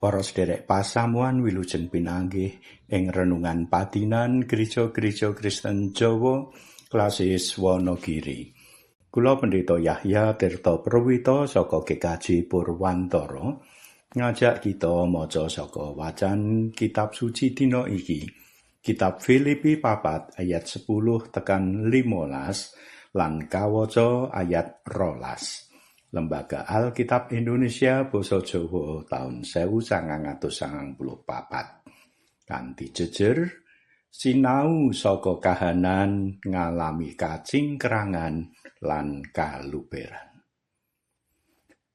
Para sederek pasamuan wilujeng pinanggih ing renungan padinan Gereja-gereja Kristen Jawa Klasis Wonogiri. Kula Pendeta Yahya Tirta Perwita saka GKJ Purwantara ngajak kita maca saka wacan kitab suci dina iki. Kitab Filipi 4 ayat 10 tekan 15 lan kawaca ayat 12. Lembaga Alkitab Indonesia Basa Jawa taun 1994. Kanthi jejer sinau saka kahanan ngalami kacingkrangan lan kaluberan.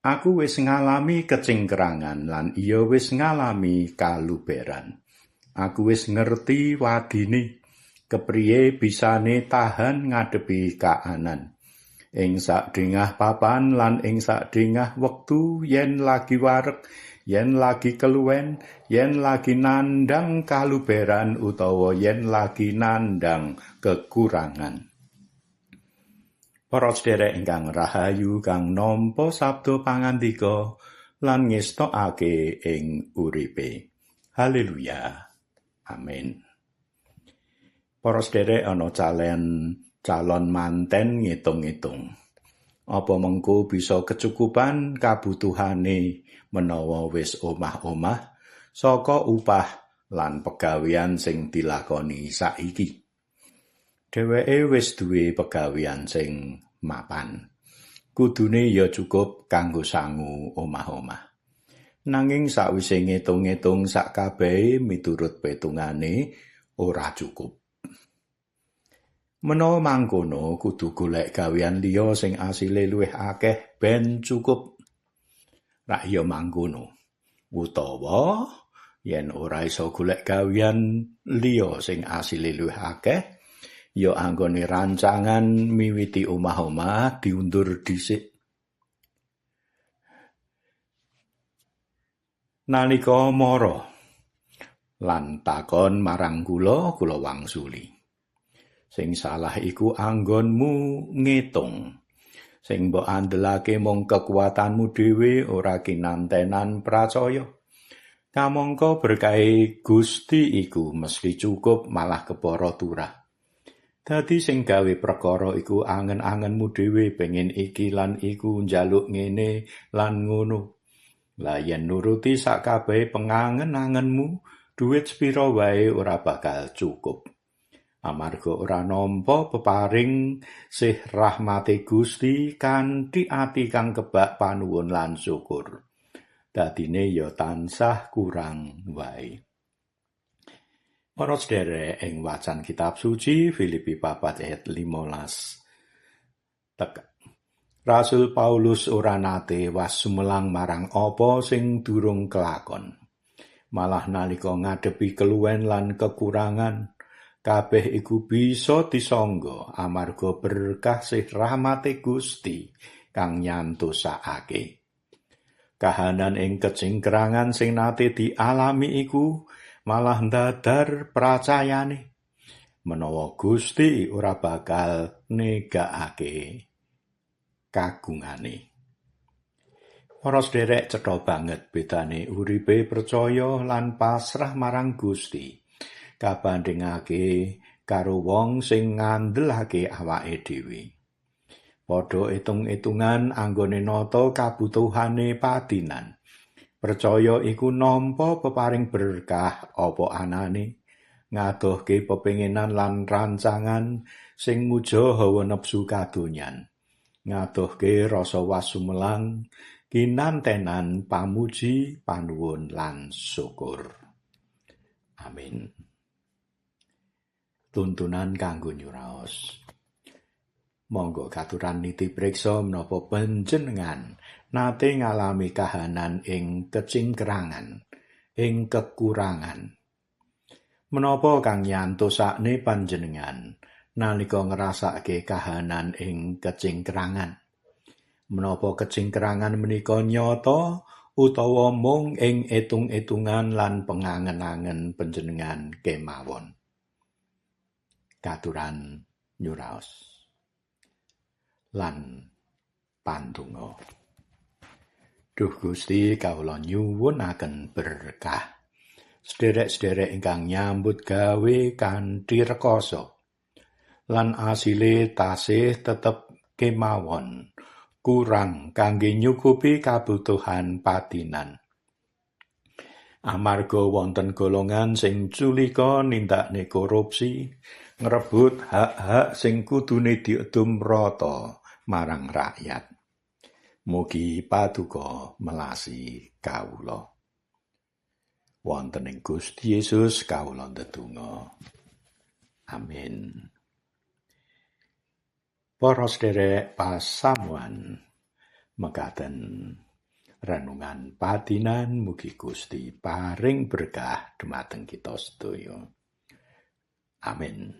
Aku wis ngalami kecingkrangan lan iya wis ngalami kaluberan. Aku wis ngerti wadine, kepriye bisane tahan ngadepi kaanan. Ing sadengah papan lan ing sadengah wektu yen lagi wareg, yen lagi keluwen, yen lagi nandhang kaluberan utawa yen lagi nandhang kekurangan. Para sederek ingkang rahayu kang nampa sabda pangandika lan ngestokake ing uripe. Haleluya. Amin. Para sederek ana calon manten ngitung-ngitung. Apa mengko bisa kecukupan kabutuhane menawa wis omah-omah saka upah lan pegawean sing dilakoni saiki. Dheweke wis duwe pegawean sing mapan. Kudune ya cukup kanggo sangu omah-omah. Nanging sakwise ngitung-ngitung sak kabehe miturut petungane ora cukup. Menawa mangkono kudu golek gawean liya sing asile luwih akeh ben cukup. Rak ya mangkono. Utawa yen ora iso golek gawean liya sing asile luwih akeh, ya anggone rancangan miwiti omah-omah diundur dhisik. Nalika mara lan takon marang kula, kula wangsuli. Sing salah iku anggonmu ngitung. Sing mbok andelake mung kekuatanmu dhewe ora kinantenan pracaya. Kamangka berkahe Gusti iku mesti cukup malah kepara turah. Dadi sing gawe perkara iku angen-angenmu dhewe pengin iki lan iku njaluk ngene lan ngono. Lah yen nuruti sak kabehe pengangen-angenmu, duit sepira wae ora bakal cukup. Amarga ora nampa peparing sih rahmate Gusti kanthi ati kang kebak panuwun lan syukur. Dadine ya tansah kurang wae. Para sederek ing wacan kitab suci Filipi 4 ayat 15. Tek. Rasul Paulus ora nate was sumelang marang apa sing durung kelakon. Malah nalika ngadepi keluwen lan kekurangan, kabeh iku bisa disangga amarga berkah sih rahmate Gusti kang nyantosakake. Kahanan ing kecingkrangan sing nate dialami iku malah ndadar pracayane menawa Gusti ora bakal negakake kagungane. Para sederek cetha banget bedane uripe percaya lan pasrah marang Gusti kabandhingake karo wong sing ngandelake awake dhewe. Padha etung-etungan anggone nata kabutuhane padinan. Percaya iku nampa peparing berkah apa anane, ngadohke pepenginan lan rancangan sing muja hawa nepsu kadonyan, ngadohke rasa wasumelang, kinantenan pamuji, panuwun lan syukur. Amin. Tuntunan kanggo nyuraos. Monggo katuran niti priksa menapa panjenengan nate ngalami kahanan ing kecingkrangan, ing kekurangan. Menapa kang nyantosakne panjenengan nalika ngrasake kahanan ing kecingkrangan? Menapa kecingkrangan menika nyata utawa mung ing etung-etungan lan pengangen-angen panjenengan kemawon? Katuran nyuraos lan pandonga. Duh Gusti, kawula nyuwunaken berkah. Sederek-sederek ingkang nyambut gawe kanthi rekoso lan asile tasih tetep kemawon kurang kangge nyukupi kabutuhan patinan. Amarga wonten golongan sing culika nindakne korupsi, ngrebut hak-hak sing kudune diedum rata marang rakyat. Mugi paduka melasi kawula. Wonten ing Gusti Yesus kawula ndedonga. Amin. Para sederek pasamuan, mekaten renungan patinan, mugi Gusti paring berkah dumateng kita sedaya. Amin.